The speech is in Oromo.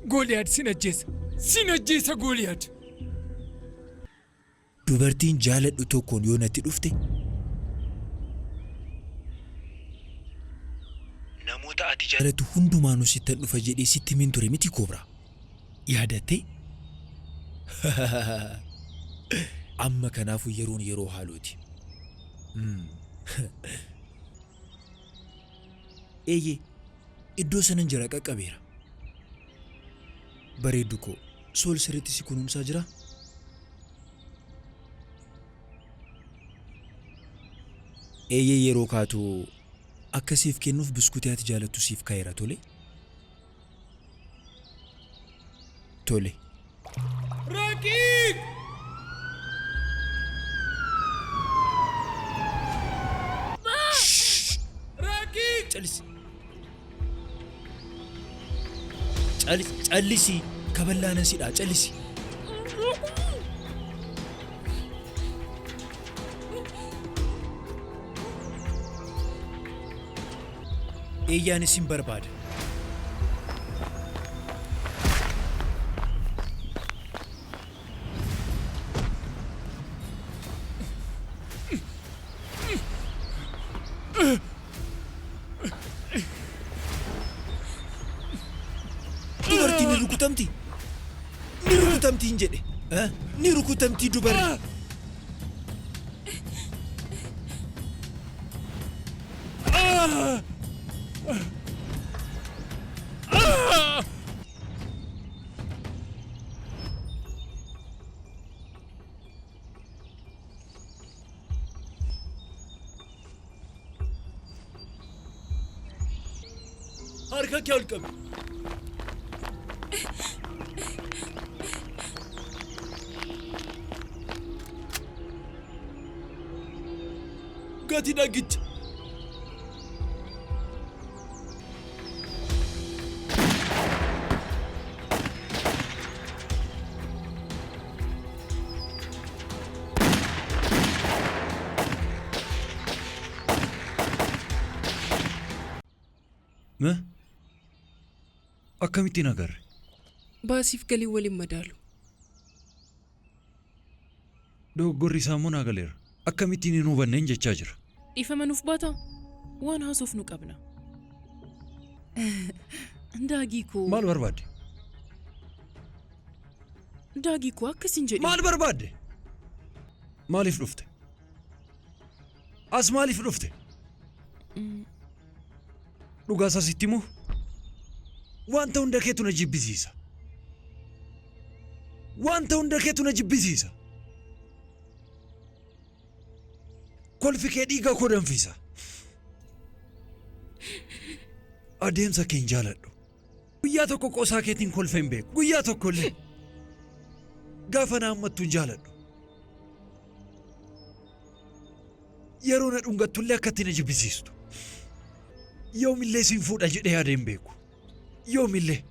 Gooliyaad sin ajjeesa. Sin ajjeesa Gooliyaad. Dubartiin jaaladhu tokkoon yoo natti dhufte. Namoota ati jaalattu hundumaanuu sittan dhufa jedhee sitti himin ture miti Koobraa? Yaadattee? Amma kanaafuu yeroon yeroo haalooti. Eeyyee, iddoo sanan jira qaqqabeera. Bareeddu koo, Sool sirriitti si kunuunsaa jiraa? Eeyyee yeroo kaatu akka siif kennuuf biskuutii ati jaalattu siif kaa'eera tole? Tole. Raqiiq! Raqiiq! Callisi. Callisi. Callisi. Kaballaanan sidhaa callisi. Eeyyaan isin barbaada. Dubartiin ni rukutamti. Ni rukutamti hin jedhe. Eh? Ni rukutamti dubarri. Harka kee ol qabi. Gati dhagicha. Ma? Akkamittiin agarre? Baasiif galii waliin madaalu. Dogoggorri isaa immoo naa galeera. Akkamittiin hin hubanneen jechaa jira. Dhiifama nuuf baataa? Waan haasofnu qabna. Daagii koo. Maal barbaadde? Daagii koo akkas hin jedhin. Maal barbaadde? Maaliif dhufte? As maaliif dhufte? Dhugaa isaa sitti himuu? Wanta hunda keetu na jibbisiisa. Wanta hunda keetu na jibbisiisa. Kolfi kee dhiiga koo danfisa. Adeemsa kee hin jaaladhu. Guyyaa tokko qoosaa keetiin kolfee hin beeku. Guyyaa tokko illee. Gaafa na hammattu hin jaaladhu. Yeroo na dhungattu illee akkatti na jibbisiistu. Yoomillee sin fuudha jedhee yaadee hin beeku. Yoomillee.